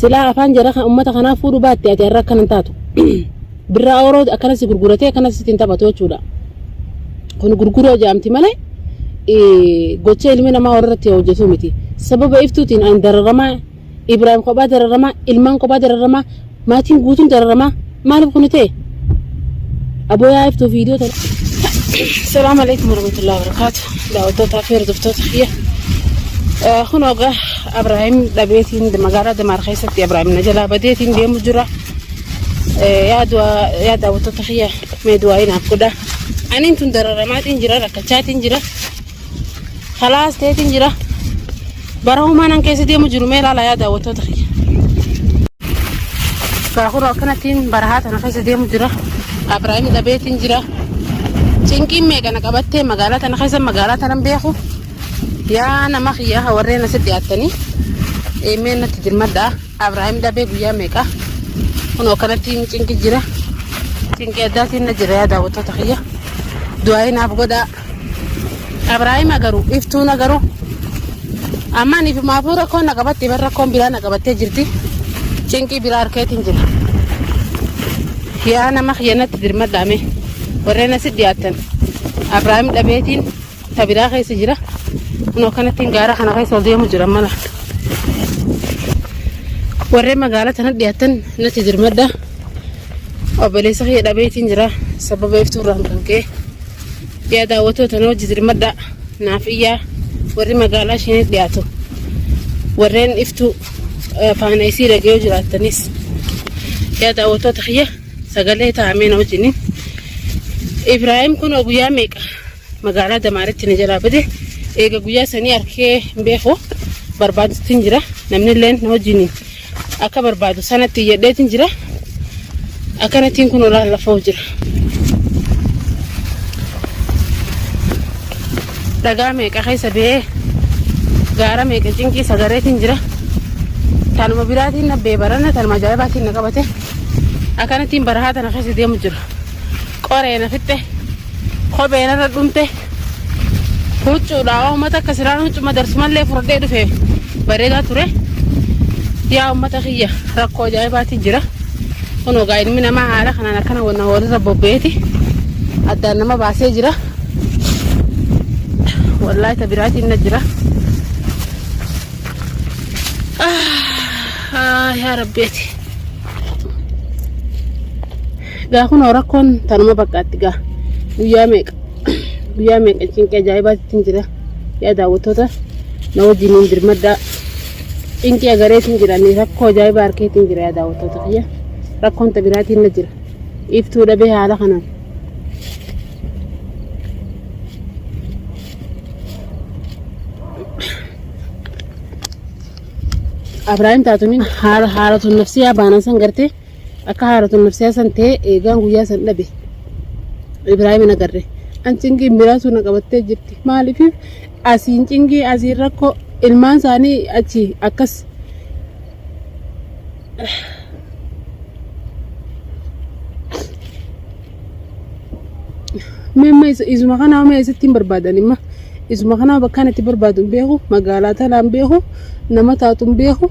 Silaa afaan jara ummata kanaa fuudhu baatte ati har'a akkana hin taatu. Birraa awuroo akkana si gurguratee akkana sitti hin taphatu jechuudha. Kun gurguroo jaamti malee gocha ilmi namaa warratti hojjetu miti. Sababa iftuutiin an dararamaa Ibraahim kophaa dararamaa ilmaan kophaa dararamaa maatiin guutuun dararamaa maaliif kun ta'e? Aboo yaa iftuu viidiyoo tana. Salaamu alaikum warahmatullahi wabarakatuh. Daawwattootaa fi hordoftoota kiyya. Kun ogaa Abrahaam dhabeetiin magaalaa Damaar keessatti Abrahaam na jalaa badeetiin deemu jira. Yaa daawwattoota kiyya mee du'aa naaf godha. Aniin tun dararamaatiin jira rakkachaatiin jira. Kalaas ta'eetiin jira. Bara humaa nan keessa deemu jiru mee ilaala yaa daawwattoota kiyya. Gaafuroo akkanattiin barahaa tana keessa deemu jira. Abrahaam dhabeetiin jira. Cinqiin meeqa na qabattee magaalaa tana keessa magaalaa tanan beeku. Yaa nama kiyyaa warreen asitti dhiyaattanii mee natti dirmadhaa. Abrahaam dhabee guyyaa meeqa? Kunoo akkanattiin cinqi jira. Cinqii addaatiin na jira yaa daawwattoota kiyya. Du'aa'ii naaf godhaa. Abrahaam agaru iftuun agaru. Amma ani maafuu rakkoon na qabatte bar rakkoon biraa na qabattee jirti. Cinqii biraa harkeetiin jira. Yaa nama kiyya natti dirmadhaa mee. Warreen asitti dhiyaattan. Abrahaam dhabeetiin ta biraa keessa jira. Kunoo akkanattiin gaara kana keessa ol deemu jira mala. Warreen magaalaa tana dhiyaatan natti dirmadha. Obboleessa kiyya dhabeetiin jira. Sababa iftuu irraan kan ka'e. Yaa daawwattoota na hojii dirmadha. Naaf iyyaa warri magaalaa isheen dhiyaatu. Warreen iftuu faana isii dhaga'ee jiraattanis. Yaa daawwattoota kiyya sagalee taa'amee na wajjiniin. Ibraahim kunoo guyyaa meeqa magaalaa Damaaritti na jalaa bade eega guyyaa sanii arkee hin beeku barbaadutti jira namni illee na wajjin akka barbaadu sanatti iyyadheetiin jira akkanattiin kun olaa lafoo jira. Dhagaa meeqa keessa ba'ee gaara meeqa cinqii sagareetiin jira. Tanuma biraatiin na beebarana tanuma ajaa'ibaatiin na qabate akkanattiin barahaa tana keessa deemu jira. Qoree na fixxe. Kopheen irra dhumte huccuudha uummata akka siraan huccuma darsumallee fudhadhee dhufe bareedaa ture. Yaa uummata kiyya rakkoo ajaa'ibaatiin jira. Kunoo gaa ilmi namaa haala kanaan akkana wanna walirra bobbeeti addaan nama baasee jira. Wallaahi ta biraatiin na jira. Yaa rabbeeti. Gaa kunoo rakkoon tanuma bakkaatti gaa guyyaa meeqa guyyaa meeqa cinqii ajaa'ibaatti jira yaa daawwattoota na wajjin hin dirmaddaa cinqii agareetiin jira ni rakkoo ajaa'ibaa harkeetiin jira yaa daawwattoota kiyya rakkoon ta biraatiin na jira iftuu dhabee haala kanaan. Abrahaam taatuun haala haalatun nafsiyaa baanan san gartee Akka haaratun nafsiyaa san ta'ee eegaan guyyaa san dhabe. Ibraahim hin agarre. An cinqiin biraatu na qabattee jirti. Maaliif asiin cinqii asiin rakkoo ilmaan isaanii achi akkas Mee amma isuma kanaa mee eessatti hin barbaadan imma isuma kanaa bakkaan itti barbaadu hin beeku magaalaa tanaa hin beeku nama taatu hin beeku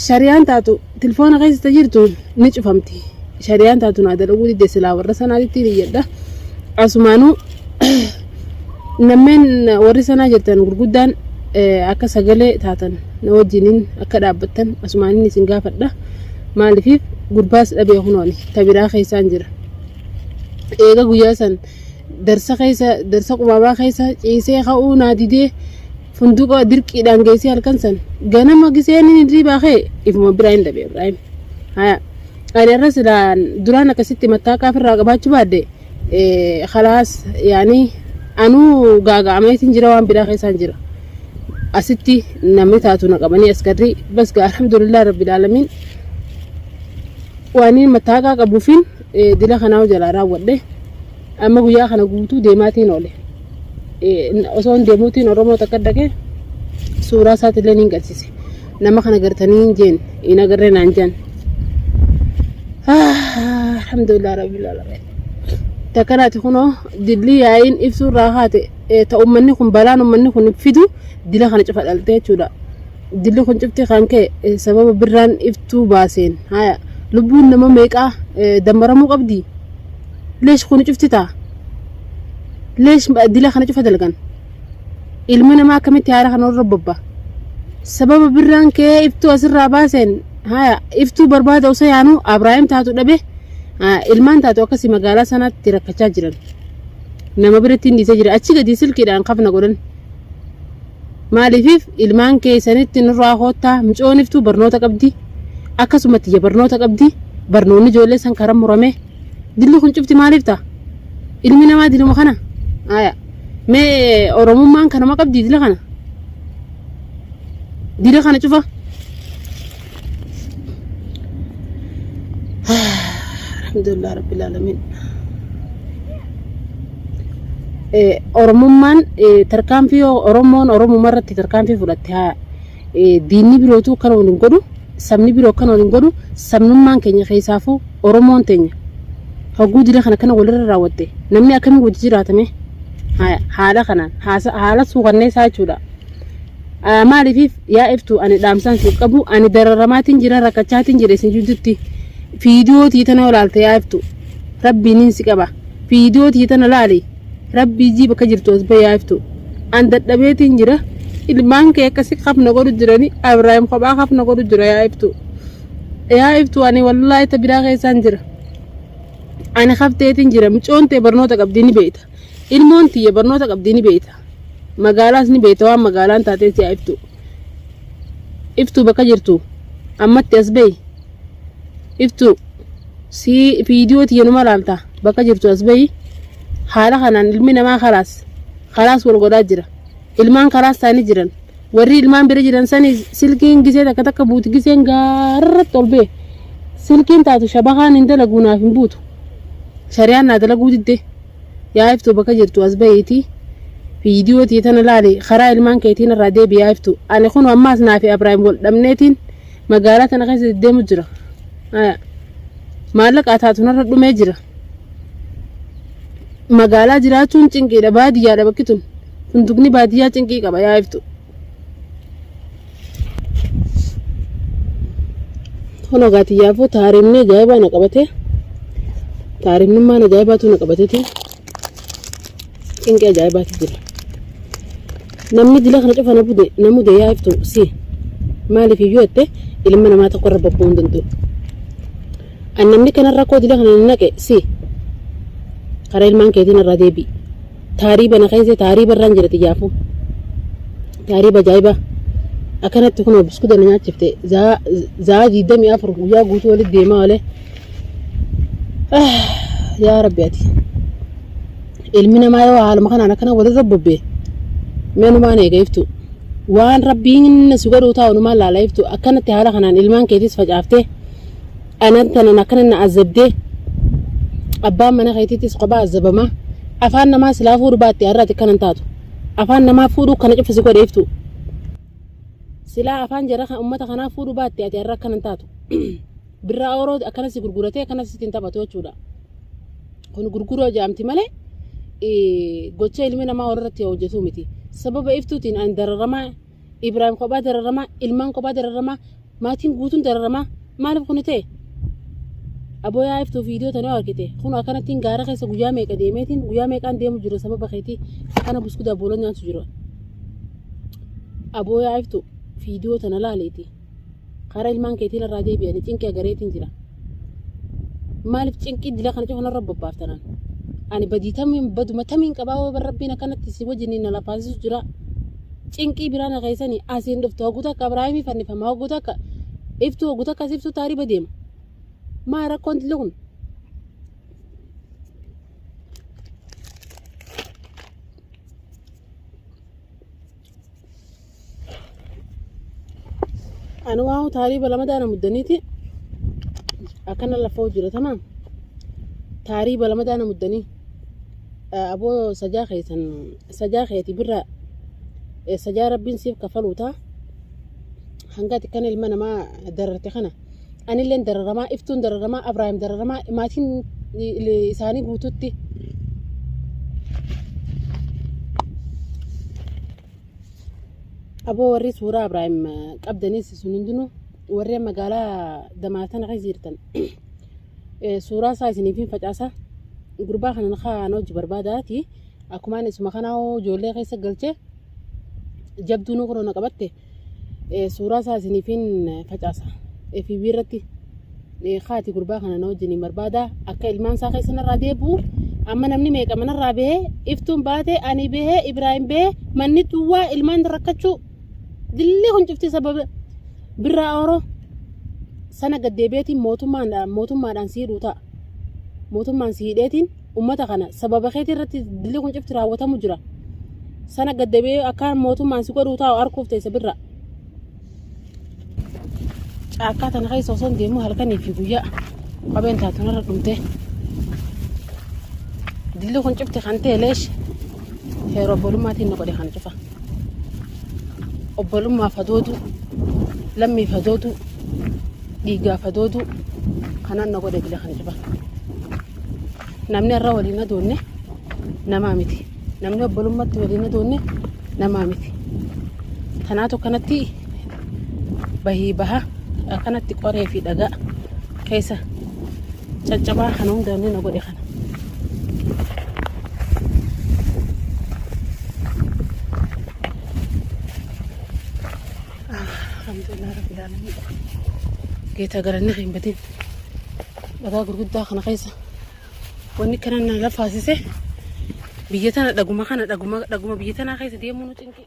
Shariyaan taatu tilfoona keessa ta jirtu ni cufamti. Shariyaan taatu naa dalaguu didde silaa warra sanaatitti iyyadha. Asumaanuu nammeen warri sanaa jirtan gurguddaan akka sagalee taatan na wajjiniin akka dhaabbattan asumaaniin isin gaafadha. Maaliif gurbaas dhabee kunooni ta biraa keessaan jira. Eega guyyaa san darsa keessa darsa qubaabaa keessa ciisee ka'uu naa didee Funduqa dirqiidhaan geessee halkan san ganama giseen inni hirriibaa ka'e ifuma biraa hin dhabe Ibraahim. Haya ani irra silaa duraan akkasitti mattaaqaa ofirraa qabaachuu baadde kalaas yaani anuu gaaga'ameetiin jira waan biraa keessaan jira. Asitti namni taatu na qabanii askarrii bas gaa alhamdulillah rabbil aalamiin waan inni mattaaqaa qabuufiin dila kanaa jalaa raawwadhe amma guyyaa kana guutuu deemaatiin oole. Osoo hin deemuutiin Oromoo takka dhaqee suuraa isaatillee niin galchise. Nama kana gartanii hin jeen hin agarree naan jaan. Alhamdulillah rabbil alamin. Takkanaati kunoo dilli yaa'iin ibsuu irraa haate ta uummanni kun balaan uummanni kun fidu dila kana cufa dhalte jechuudha. Dilli kun cufti kan ka'e sababa birraan iftuu baaseen. Haya lubbuun nama meeqaa dammaramuu qabdi? Leesh kun cufti ta'a? Leesh dila kana cufa dalgan? Ilmi namaa akkamitti haala kana irra bobba? Sababa birraan ka'ee iftuu asirraa baaseen haya iftuu barbaada osoo yaanuu Abrahaam taatu dhabe ilmaan taatu akkasii magaalaa sanaatti rakkachaa jiran. Nama biratti hin dhiisee jira. Achi gadi silkiidhaan kafna godhan. Maaliifiif ilmaan keessanitti nurraa koottaa micoon iftuu barnoota qabdi. Akkasuma tiyya barnoota qabdi. Barnoonni ijoollee san karan murame. Dilli kun cufti maaliif ta'a? Ilmi namaa diluma kana. Aya. Mee Oromummaan kanuma qabdi dila kana. Dila kana cufa. Alhamdulillah Rabbil Alamin. Oromummaan tarkaanfii Oromoon Oromummaa irratti tarkaanfii fudhatte haa diinni birootu akkana waliin godhu sabni biroo akkana waliin godhu sabnummaan keenya keessaafuu Oromoon teenya hogguu dila kana kana walirra raawwatte namni akkamiin wajji jiraatame haala kanaan haala suukanneessaa jechuudha. Maaliif yaa iftu ani dhaamsaan siif qabu ani dararamaatiin jira rakkachaatiin jira isin jidduutti fiidiyoo tiitana olaalte yaa iftu rabbiin si qaba fiidiyoo tiitana laali rabbii jii bakka jirtu as bahi yaa iftu an dadhabeetiin jira ilmaan kee akkasi kafna godhu jirani Abraahim kophaa kafna godhu jira yaa iftu yaa iftu ani wallaahi ta biraa keessaan jira ani kafteetiin jira micoon tee barnoota qabdii ni beekta Ilmoon tiyya barnoota qabdi ni beekta. Magaalaas ni beekta waan magaalaan taatees yaa iftu. Iftuu bakka jirtu ammatti as bahi. Iftuu si viidiyoo tiyya numa laalta bakka jirtu as bahi. Haala kanaan ilmi namaa kalaas kalaas wal godhaa jira. Ilmaan kalaas ta'anii jiran. Warri ilmaan bira jiran sani silkiin gisee takka takka buuti giseen gaarratti ol bee. Silkiin taatu shabakaan hin dalaguu naaf hin buutu. Shari'aan naa dalaguu didde. Yaa iftuu bakka jirtu as bahiitii viidiyoo tiyya tana laali karaa ilmaan keetiin irraa deebi yaa iftuu ani kun ammaas naa fi Abraahim wal dhabneetiin magaalaa tana keessa deddeemu jira. Aya. Maallaqa taatu narra dhumee jira. Magaalaa jiraachuun cinqiidha baadiyyaadha bakki tun. Fundukni baadiyyaa cinqii qaba yaa iftuu. Kun egaa xiyyaafuu taariimni ajaa'ibaa na qabate. Taariimnummaan ajaa'ibaatu na qabateeti. Cinqii ajaa'ibaatu jira. Namni dila kana cufa na bude na mude yaa iftu si. Maaliif iyyuu jette ilma namaa tokko irra bobba'uu hin danda'u. An namni kana rakkoo dila kana na naqe si. Karaa ilmaan keetiin irraa deebi'i. Taariiba na keessa taariiba irraan jira xiyyaafuu. Taariiba ajaa'ibaa. Akkanatti kunoo biskuta na nyaachifte za'aa 24 guyyaa guutuu walitti deemaa oolee. Yaa Rabbi ati. Ilmi namaa yoo haaluma kanaan akkana walirra bobbee mee numaan eega iftu. Waan Rabbiin si godhuu taa'u numaan laala iftu. Akkanatti haala kanaan ilmaan keetis facaaftee anan tanan akkana na azabdee abbaan mana keetiitis kophaa azabamaa afaan namaa silaa fuudhu baatte har'aati akkana hin taatu. Afaan namaa fuudhuu kana cufa si godhe iftu. Silaa afaan jara kan ummata kanaa fuudhu baatte ati har'a akkana hin taatu. Birraa ooroo akkana si gurguratee akkana sitti hin taphatu jechuudha. Kun gurguruu jedhamti malee gocha ilmi namaa warratti hojjetu miti. Sababa iftuutiin ani dararamaa Ibraahim kophaa dararamaa ilmaan kophaa dararamaa maatiin guutuun dararamaa maaliif kuni ta'e? Aboo yaa iftuu viidiyoo tana yoo argite kun akkanattiin gaara keessa guyyaa meeqa deemeetiin guyyaa meeqaan deemu jira sababa keetii akkana buskuta booloo nyaatu jira. Aboo yaa iftuu viidiyoo tana laaleeti karaa ilmaan keetiin irraa deebi'anii cinqii agareetiin jira. Maaliif cinqii dila kana cufa narra bobbaaftanan? Ani badii tamiin baduma tamiin qabaa yoo rabbiin akkanatti si wajjin na lafaasisu jira. Cinqii biraa na keessanii asiin dhuftu hogguu takka Abrahaamii fannifama hogguu takka iftuu hogguu takka as iftuu taariba deema. Maa rakkoon dilli kun? Ani waan taariba lama daana muddaniiti akkana lafoo jira tamaam. Taariba lama daana muddanii aboo sajaa keessan sajaa keeti birra sajaa rabbiin siif kafaluu taa hanga ati kana ilma namaa dararte kana anilleen dararamaa iftuun dararamaa Abraahim dararamaa maatiin isaanii guututti Aboo warri suuraa Ibraahim qabdanis sun hundinuu warri magaalaa Damaatana keessa jirtan suuraa isaa isiniif hin facaasa. Gurbaa kana kaan hojii barbaadaati. Akkuma ani isuma kanaa ijoollee keessa galchee jabduu nu korona qabatte suuraa isaa isiniif hin facaasa. FB irratti haati gurbaa kana na wajjin hin barbaada. Akka ilmaan isaa keessa narraa deebi'u amma namni meeqa manarraa bahee iftuun baate ani bahee Ibraahim bahee manni duwwaa ilmaan rakkachuu dillee kun cufti sababa birraa ooroo sana gad deebi'eetiin mootummaadhaan si hidhuu ta'a. Mootummaan si hidheetiin ummata kana sababa keetii irratti dilli kun cufti raawwatamu jira. Sana gad deebi'ee akka mootummaan si godhuu taa'u arguuf teessa birraa. Caakkaa tana keessa osoo hin deemu halkanii fi guyyaa kopheen taatu narra dhumtee. Dilli kun cufti kan ta'e leesh heera obbolummaatiin na godhe kana cufa. Obbolummaaf hadooduu, lammiif hadooduu, dhiigaaf hadooduu kanaan na godhe dila kana cufa. Namni har'a waliin hadoonne namaa miti. Namni obbolummaatti waliin hadoonne namaa miti. Kanaatu akkanatti bahii baha akkanatti qoree fi dhagaa keessa caccabaa kana hundaan na godhe kana. Alhamdulillah Rabbil Alamin. Geetaa galanni hin badin. Dhagaa gurguddaa kana keessa wanni kana na lafaasise biyya tana dhaguma kana dhaguma dhaguma biyya tanaa keessa deemuu nu cinqi.